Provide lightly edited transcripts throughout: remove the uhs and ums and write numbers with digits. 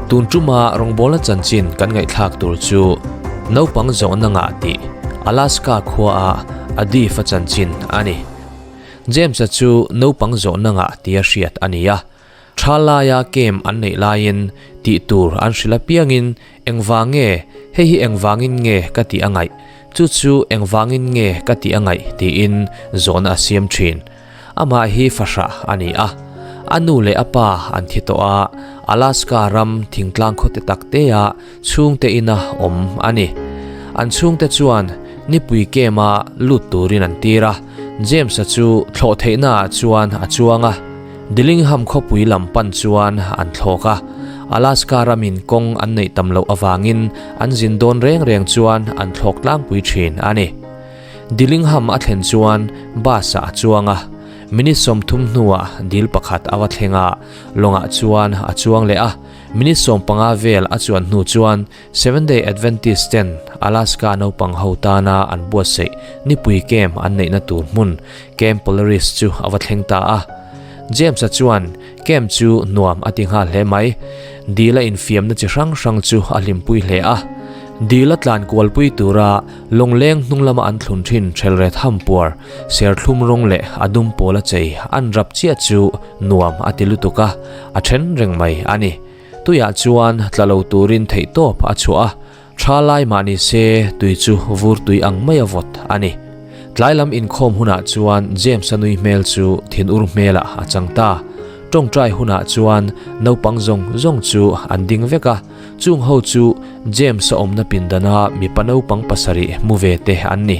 Tun tuma rawngbawlna chanchin kan ngaihthlak tur chu naupang zawhna ngah tih Alaska khuaah Adif-a chanchin a ni. James-a chu naupang zawhna ngah tia hriat a ni a. Tha laia camp an neih laiin tih tur an hrilh apiangin engvang nge hei hi engvangin nge ka tih a ngaih, chu chu engvangin nge ka tih a ngaih tiin zawhna a siam thin. Amah hi fahrah a ni a, a nu leh a pa an thi tawh a, Alaska ram thingtlang khawte tak tea chhungte ina awm a ni. An chhungte chuan nipui camp-a lut turin an tir a, James-a chu thlawh theihnaah chuan a chuang a, Dillingham khawpui lam pan chuan an thlawk a. Alaska ramin kawng an neih tam loh avangin an zin dawn reng reng chuan an thlawk tlangpui thin a ni. Dillingham a thlen chuan bus-ah a chuang a, minute 30 hnuah dil pakhat a va thleng a, lawngah chuan a chuang leh a. Minute 15 vel a chuan hnu chuan Seventh Day Adventist ten Alaska naupang ho tana an buatsaih nipui camp an neihna tur hmun Camp Polaris chu a va thleng ta a. James-a chuan camp chu nuam a ti nghal hle mai. Dil a infiamna chi hrang hrang chu a hlimpui hle a. Dil a tlan kualpui tura lawngleng hnung lama an thlun thin thelret hampuar, serthlum rawng leh a dum pawl a chei an rap chiah chu nuam a ti lutuk a, a then reng mai a ni. Tuiah chuan tla lo turin theihtawp a chhuah a, tha lai mah ni se tui chu vur tui ang mai a vawt a ni. Tlai lam inkhawm hunah chuan James-a nui hmel chu thinur hmelah a chang ta. Tawngtai hunah chuan naupang zawng zawng chu an ding vek a, chung ho chu James-a awmna pindana mipa naupang pasarih mu ve te an ni.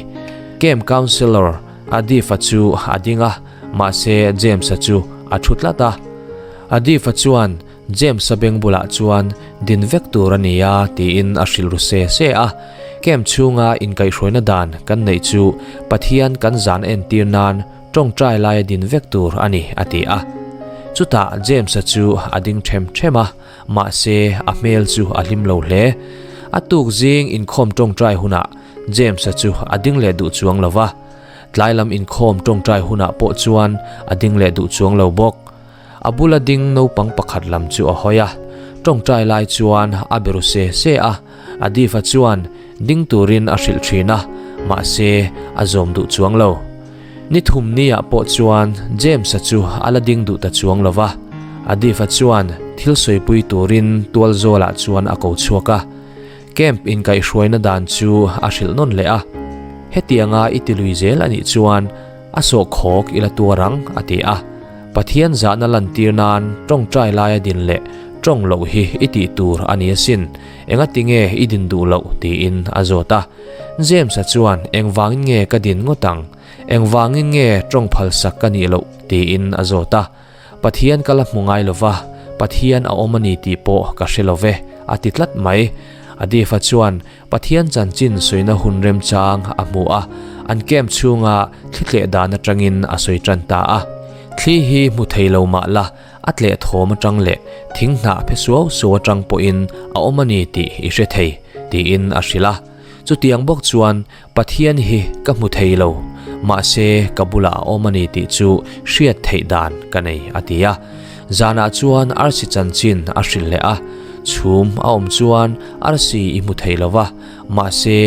Camp Counsellor Adif-a chu a ding a, mahse James-a chu a thu tlat a. Adif-a chuan James-a beng bulah chuan din vek tur a ni a tiin a hrilh ru se se a. Camp chhunga inkaihhruaina dan kan neih chu Pathian kan zan entir nan tawngtai laia din vek tur a ni a ti a. Chutah James-a chu a ding them them a, mahse a hmel chu a hlim lo hle. A tuk zing inkhawm tawngtai hunah James-a chu a ding leh duh chuang lo va. Tlai lam inkhawm tawngtai hunah pawh chuan a ding leh duh chuang lo bawk. A bula ding naupang pakhat lam chu a hawi a, tawngtai lai chuan a be ru se se a, Adifa chuan ding turin a hrilh thin a, mahse a zawm duh chuang lo. Ni thum niah pawh chuan James-a chu a la ding duh ta chuang lo va, Adifa chuan thil sawipui turin tual zawlah chuan a ko chhuak a, camp inkaihhruaina dan chu a hrilh nawn leh a, Hetianga i ti lui zel a nih chuan A sawhkhawk i la tuar ang, a ti a. Pathian zahna lantir nan tawngtai laia din leh tawng loh hi i tih tur a ni asin, engati nge i din duh loh tiin a zawt a. James-a chuan engvangin nge ka din ngawt ang, engvangin nge tawng phalsak ka nih loh tiin a zawt a. Pathian ka la hmu ngai lo va, Pathian a awm a ni tih pawh ka hre lo ve, a ti tlat mai. Adifa chuan Pathian chanchin sawina hun remchang a hmu a, an camp chhunga thli tleh dan atangin a sawi tan ta a. Thli hi hmu thei lo mah la, a tleh thawm atang leh thing hnah phe suau suau atang pawhin a awm a ni tih i hre thei, tiin a hrilh a. Chutiang bawk chuan Pathian hi ka hmu thei lo, mahse ka bulah a awm a ni tih chu hriat theih dan ka nei, a ti a. Zanah chuan arsi chanchin a hrilh leh a, chhum a awm chuan arsi i hmu thei lo va, mahse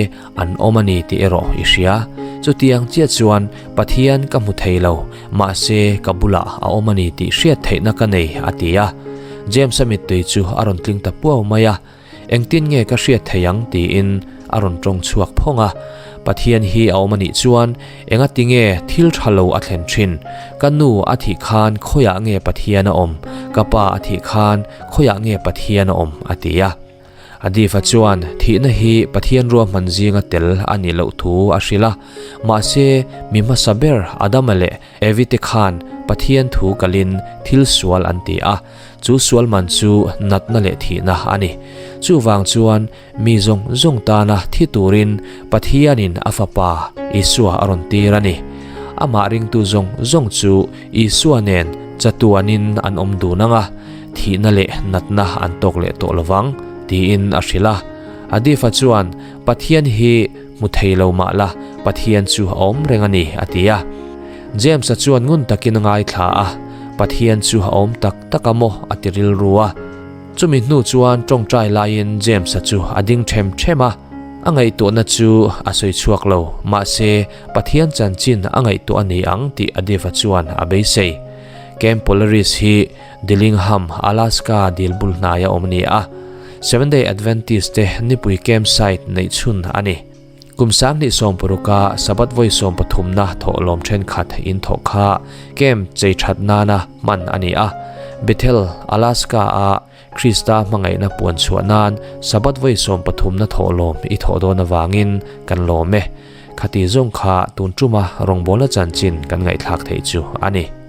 an awm a ni tih erawh i hria. Chutiang chiah chuan Pathian ka hmu thei lo, mahse ka bulah a awm a ni tih hriat theihna ka nei, a ti a. James-a mittui chu a rawn tling ta puau mai a. Engtin nge ka hriat thei ang tiin a rawn tawng chhuak phawng a. Pathian hi a awm a nih chuan engati nge thil tha lo a thlen thin? Ka nu a thih khan khawiah nge Pathian a awm? Ka pa a thih khan khawiah nge Pathian a awm? a ti a. Adifa chuan thihna hi Pathian ruahman zinga tel a nih loh thu a hrilh a. Mahse, mi hmasa ber Adama leh Evi te khan Pathian thu kalin thil sual an ti a. Chu sual man chu natna leh thihna a ni. Chuvang chuan mi zawng zawng tana thi turin Pathianin a Fapa Isua a rawn tir a ni. Amah ringtu zawng zawng chu Isua nen chatuanin an awm dun ang a, thihna leh natna an tawk leh tawh lovang, tiin a hrilh a. Adifa chuan, Pathian hi hmu thei lo mah la, Pathian chu a awm reng a ni, a ti a. James-a chuan ngun takin a ngaithla a, Pathian chu a awm tak tak a maw a ti rilru a. Chumi hnu chuan tawngtai laiin James-a chu a ding ṭhem ṭhem a, a ngaihtuahna chu a sawi chhuak lo, mahse Pathian chanchin a ngaihtuah a ni ang tih Adiv-a chuan a beisei. Camp Polaris hi Dillingham, Alaska dil bul hnaia awm a ni a, Seventh-day Adventist te nipui camp site neih chhun a ni. Kum 2016 a Sabbath vawi sawmpathumna thawhlawm thenkhat in thawh kha camp chei that nana hman a ni a. Bethel, Alaska a Krista hmangaihna puan chhuah nan Sabbath vawi sawmpathumna thawhlawm i thawh dawn avangin kan lawm e. Khati zawng kha tun tuma rawngbawlna chanchin kan ngaihthlak theih chu a ni.